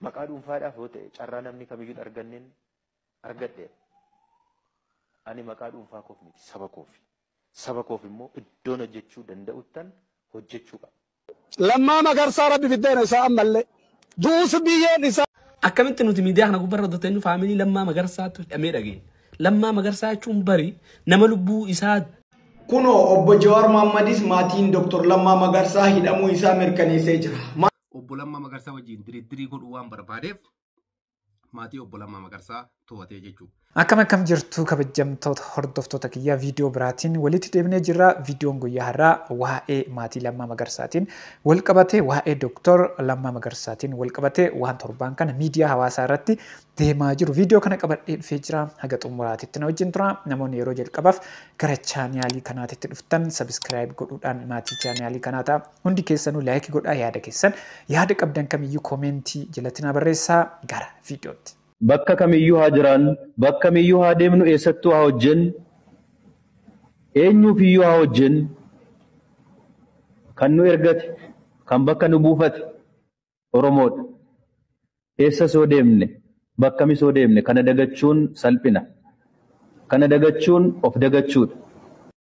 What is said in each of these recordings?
Maqaa dhuunfaadhaaf yoo ta'e carraa namni kamiyyuu hin arganneen argadheera. Ani maqaa dhuunfaa koof miti, saba koofi. Saba koof immoo iddoon hojjechuu danda'uttan hojjechuu qaba. Lammaa Magarsaa rabbi biddeena isaa ammallee du'us biyyeen isaa. Akkamitti nuti miidiyaa kana gubbarra hojjetannu faamilii Lammaa Magarsaatu hidhamee dhageenya. Lammaa Magarsaa jechuun bari nama lubbuu isaa. Kunoo obbo Jawaar Mohammadis maatiin Dr. Lammaa Magarsaa hidhamuu isaa mirkaneessee jira. Obbo Lammaa Magarsaa wajjin diriirii godhuu waan barbaadeef maatii obbo Lammaa Magarsaa to'atee jechuudha. Akkam akkam jirtu kabajamtoota hordoftoota kiyyaa, viidiyoo biraatiin walitti deebinee jirra. Viidiyoon guyyaa har'aa waa'ee maatii Lammaa Magarsaatiin wal qabatee, waa'ee Dooktor Lammaa Magarsaatiin wal qabatee waan torbaan kana miidiyaa hawaasaa irratti deemaa jiru. Viidiyoo kana qabadhee dhufee jira. Haga xumuraatitti na wajjin tura. Namoonni yeroo jalqabaaf gara chaanaalii kanaatitti dhuftan sabiskiraayib godhuudhaan maatii chaanaalii kanaa ta'a. Hundi keessanuu laayikii godhaa, yaada keessan, yaada qabdan kamiyyuu koomentii jalatti na barreessaa. Gara viidiyootti. Bakka kamiyyuu haa jiraannu, bakka kamiyyuu haa deemnu, eessattuu haa hojjennu, eenyuuf iyyuu haa hojjennu, kan nu ergate, kan bakka nu buufate Oromoodha. Eessa soo deemne, bakka kam soo deemne, kana dagachuun salphina. Kana dagachuun of dagachuudha.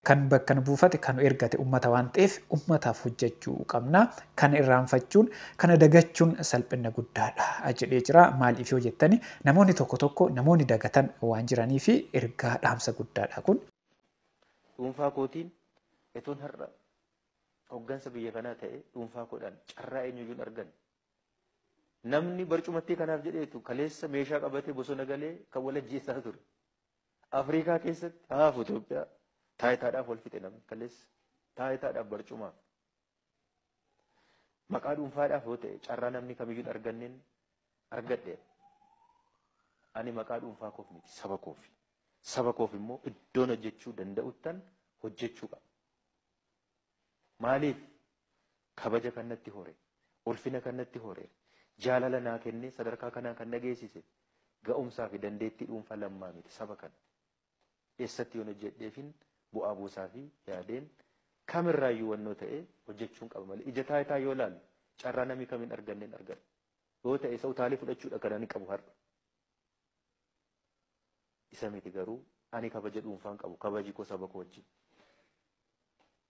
Kan bakka nu buufate, kan nu ergate ummata waan ta'eef ummataaf hojjechuu qabna. Kana irraanfachuun, kana dagachuun salphina guddaadha jedhee jira. Maaliif yoo jettani, namoonni tokko tokko namoonni dagatan waan jiranii fi ergaa dhaamsa guddaadha kun. Dhuunfaa kootiin etoon har'a hoggansa biyya kanaa ta'e dhuunfaa koodhaan carraa eenyuyyuu hin arganne. Namni barcumattii kanaaf jedheetu kaleessa meeshaa qabatee bosona galee kan wal ajjeesaa ture. Afrikaa keessatti haafu Itoophiyaa taayitaadhaaf wal fixe namni kaleessa, taayitaadhaaf, barcumaaf. Maqaa dhuunfaadhaaf yoo ta'e carraa namni kamiyyuu hin arganneen argadheera. Ani maqaa dhuunfaa koof miti, saba koofi. Saba koof immoo iddoon hojjechuu danda'uttan hojjechuu qaba. Maaliif? Kabaja kan natti hore, ulfina kan natti hore, jaalala naa kennee sadarkaa kanaa kan na geessise ga'umsaa fi dandeettii dhuunfaa Lammaa miti, saba kana. Eessatti yoon hojjedheefin bu'aa buusaa fi yaadeen kamirraayyuu wannoo ta'e hojjechuun qaba malee ija taayitaa yoo laalu carraa namni kamiin arganneen argadha. Yoo ta'e isa utaalee fudhachuudha kan ani qabu har'a. Isa miti garuu, ani kabaja dhuunfaan qabu, kabaji koo saba koo wajjin.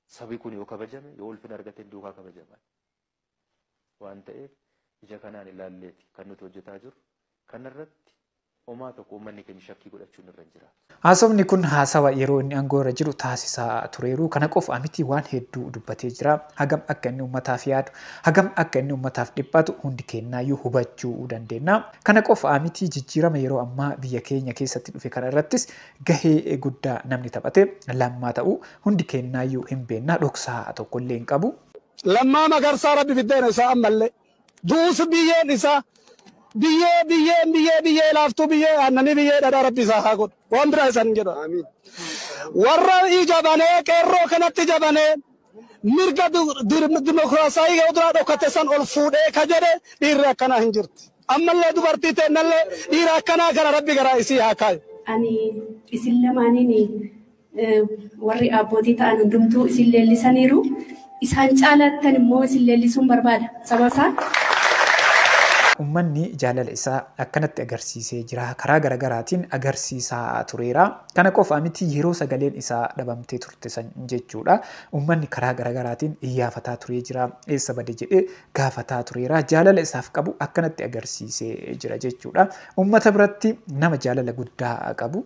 Sabi kun yoo kabajame, yoo ulfina argate duukaa kabajama. Waan ta'eef ija kanaan ilaalleeti kan nuti hojjetaa jirru. Kanarratti homaa tokko uummanni keenya shakkii godhachuun irra hin jiraatu. Haasofni kun haasawa yeroo inni aangoo irra jiru taasisaa tureeru. Kana qofa miti, waan hedduu dubbatee jira. Hagam akka inni uummataaf yaadu, hagam akka inni uummataaf dhiphatu hundi keenyaayyuu hubachuu dandeenya. Kana qofa miti, jijjiirama yeroo ammaa biyya keenya keessatti dhufe kana irrattis gahee guddaa namni taphate Lammaa ta'uu hundi keenyaayyuu hin beekna. Dhoksaa tokkollee hin qabu. Lammaa Magarsaa rabbi biddeena isaa ammallee du'us biyyeen isaa biyyee biyyeen biyyee biyyee laaftuu, biyyee aannanii, biyyee dhadhaa rabbi isaa haa godhu. Waan biraa isan jedha. Warra ija banee qeerroo kanatti ija banee mirga dimokiraasii yoo duraa dhokate san ol fuudhee ka jedhe dhiirri akkanaa hin jirti. Ammallee dubartii teennallee dhiira akkanaa kana rabbi garaa isii haa kaayu. Ani isin lamaaniin, warri abbootii ta'an hundumtuu isin leellisaniiru. Isaan caalattan immoo isin leellisuun barbaada. Sababa isaa Uummanni jaalala isaa akkanatti agarsiisee jira. Karaa garaagaraatiin agarsiisaa tureera. Kana qofa miti, yeroo sagaleen isaa dhabamtee turte san jechuudha. Uummanni karaa garaagaraatiin iyyaafataa turee jira. Eessa bade jedhee gaafataa tureera. Jaalala isaaf qabu akkanatti agarsiisee jira jechuudha. Uummata biratti nama jaalala guddaa qabu.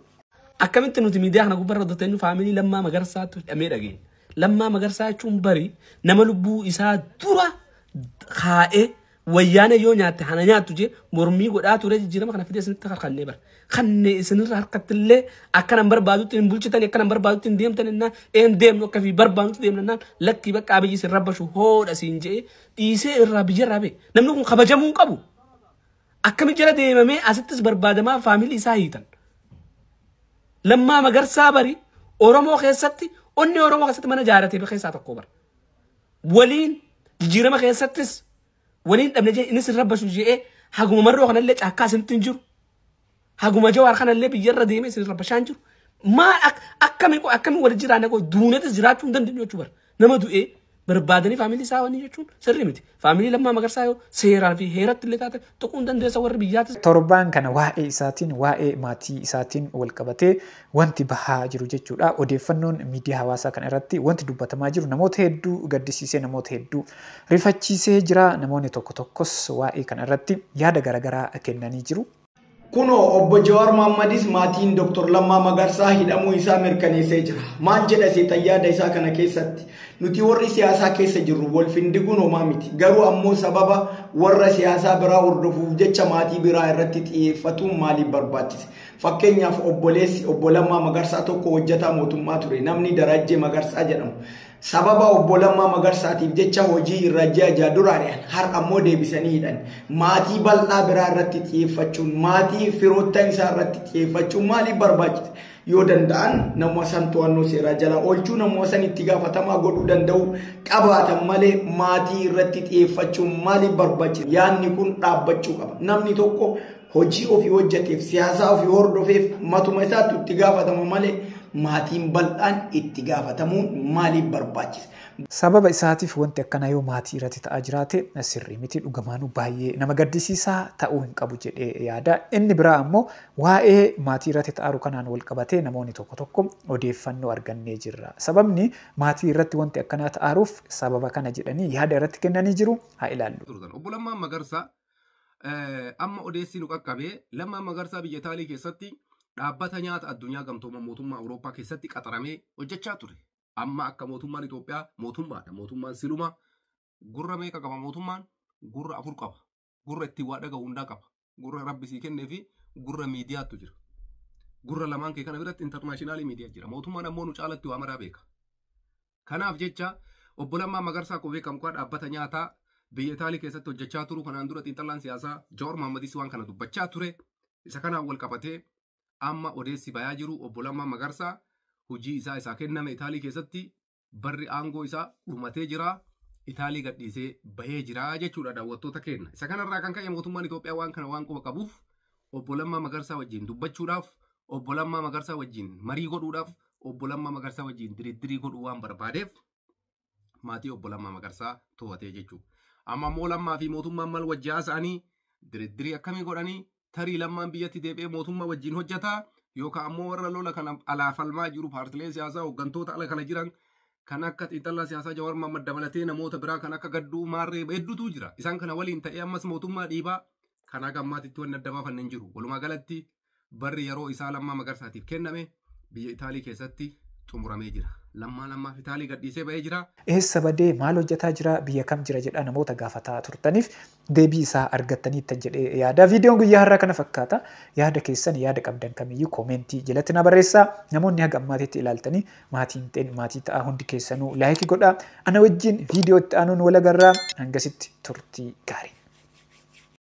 Akkamitti nuti miidiyaa kana gubbarra hojjetannu faamilii Lammaa Magarsaatu hidhamee dhageenya. Lammaa Magarsaa jechuun bari nama lubbuu isaa dura kaa'ee wayyaana yoo nyaatte hana nyaattu jee mormii godhaa ture, jijjiirama kana fidee isinitti harkannee bara. Kanne isinirra harkatti illee akka nan barbaadutti hin bulchitanii, akka nan barbaadutti hin deemtan innaan, een deemnu akka fi barbaadutti deemna innaan, lakkii bakka Abiyyi isin rabbashu hoodha siin jee dhiisee irraa biyyarraa ba'e. Namni kun kabajamuu hin qabu. Akkami jala deemamee asittis barbaadamaa faamilii isaa hiitan? Lammaa Magarsaa bari Oromoo keessatti, onni Oromoo keessatti mana jaaratee keessaa tokko bara. Waliin jijjiirama keessattis waliin dhabne jee innis hin rabbashu jee haguma Marroo kanallee caakkaa isinitti hin jiru. Haguma Jawaar kanallee biyyarra deemee isin rabbashaa hin jiru. Maal akkami akkami wal jiraanne koo duunetis jiraachuu hin dandeenyu jechuu bara. Nama du'ee Barbaadanii faamilii isaa wanni jechuun sirrii miti. Faamilii Lammaa Magarsaa yoo seeraa fi heeratti illee taate tuquu hin dandeessa warri biyyaatis. Torbaan kana waa'ee isaatiin, waa'ee maatii isaatiin wal qabatee wanti bahaa jiru jechuudha. Odeeffannoon miidiyaa hawaasaa kana irratti wanti dubbatamaa jiru namoota hedduu gaddisiisee, namoota hedduu rifachiisee jira. Namoonni tokko tokkos waa'ee kana irratti yaada garaagaraa kennanii jiru. Kunoo obbo Jawaar Mohammadis maatiin Dr. Lammaa Magarsaa hidhamuu isaa mirkaneessee jira. Maal jedha seetan yaada isaa kana keessatti? Nuti warri siyaasaa keessa jirru wal findiguun homaa miti. Garuu ammoo sababa warra siyaasaa biraa hordofuuf jecha maatii biraa irratti xiyyeeffatuun maaliif barbaachise? Fakkeenyaaf obboleessi obbo Lammaa Magarsaa tokko hojjetaa mootummaa ture. Namni Darajjee Magarsaa jedhamu. Sababa obbo Lammaa Magarsaatiif jecha hojii irra ji'a ja'a dura ari'an, har'a ammoo deebisanii hidhan. Maatii bal'aa biraa irratti xiyyeeffachuun, maatii firoottan isaa irratti xiyyeeffachuun maaliif barbaachise? Yoo danda'an nama san to'annoo seeraa jala oolchuu, nama san itti gaafatamaa godhuu danda'u qabaatan malee maatii irratti xiyyeeffachuun maaliif barbaachise? Yaadni kun dhaabbachuu qaba. Namni tokko hojii ofii hojjeteef, siyaasaa ofii hordofeef matuma isaatti itti gaafatama malee maatiin bal'aan itti gaafatamuun maaliif barbaachise? Sababa isaatiif wanti akkanaa yoo maatii irratti ta'aa jiraate sirrii miti, dhugamaanuu baay'ee nama gaddisiisaa ta'uu hin qabu jedhee yaada. Inni biraa ammoo waa'ee maatii irratti ta'aaru kanaan wal qabatee namoonni tokko tokko odeeffannoo argannee jirra. Sababni maatii irratti wanti akkanaa ta'aaruuf sababa kana jedhanii yaada irratti kennanii jiru, haa ilaallu. Obbo Lammaa Magarsaa amma odeessi nu qaqqabee Lammaa Magarsaa biyya Itaalii keessatti dhaabbata nyaata addunyaa gamtooma mootummaa Awurooppaa keessatti qaxaramee hojjechaa ture. Amma akka mootummaan Itoophiyaa mootummaadha. Mootummaan siluma gurra meeqa qaba mootummaan? Gurra 4 qaba. Gurra ittiin waa dhaga'u hundaa qaba. Gurra rabbi sii kennee fi gurra miidiyaatu jira. Gurra lamaan kee kana biratti intarnaashinaalii miidiyaa jira. Mootummaan ammoo nu caalatti waa maraa beeka. Kanaaf jecha obbo Lammaa Magarsaa akkuma beekamu dhaabbata nyaataa biyya Itaalii keessatti hojjechaa turu. Kanaan dura xiinxalaan siyaasaa Jawaar Mohammadis waan kana dubbachaa ture. Isa kanaan wal qabatee amma odeessi bayaa jiru obbo Lammaa Magarsaa hojii isaa isaa kenname Itaalii keessatti barri aangoo isaa dhumatee jira. Itaalii gadhiisee bahee jira jechuudha daawwattoota keenya. Isa kanarraa kan ka'e mootummaan Itoophiyaa waan kana waan quba qabuuf obbo Lammaa Magarsaa wajjin dubbachuudhaaf, obbo Lammaa Magarsaa wajjin marii godhuudhaaf, obbo Lammaa Magarsaa wajjin diriirii godhuu waan barbaadeef maatii obbo Lammaa Magarsaa to'atee jechuudha. Amma immoo Lammaa fi mootummaan maal wajjin haasa'anii diriirii akkamii godhanii tarii Lammaan biyyatti deebi'ee mootummaa wajjin hojjetaa yookaan ammoo warra lola kana alaa falmaa jiru paartilee siyaasaa hooggantoota ala kana jiran kan akka xiinxalaa siyaasaa Jawaar Mohammad dabalatee namoota biraa kan akka Gadduu Maarree hedduutu jira. Isaan kana waliin ta'ee ammas mootummaa dhiibaa kan akka ammaatitti wanni adda baafanne hin jiru. Walumaa galatti barri yeroo isaa Lammaa Magarsaatiif kenname biyya Itaalii keessatti xumuramee jira. Lammaa Lammaaf Itaalii gadhiisee ba'ee jira. Eessa badee, maal hojjetaa jira, biyya kam jira jedha namoota gaafataa turtaniif deebii isaa argattaniittan jedhee yaada. Viidiyoon guyyaa har'aa kana fakkaata. Yaada keessan, yaada qabdan kamiyyuu koomentii jalatti na barreessaa. Namoonni haga ammaatitti ilaaltanii maatiin ta'in maatii ta'aa, hundi keessanuu laayikii godhaa. Ana wajjin viidiyoo itti aanuun wal agarraa, hangasitti turtii gaarii.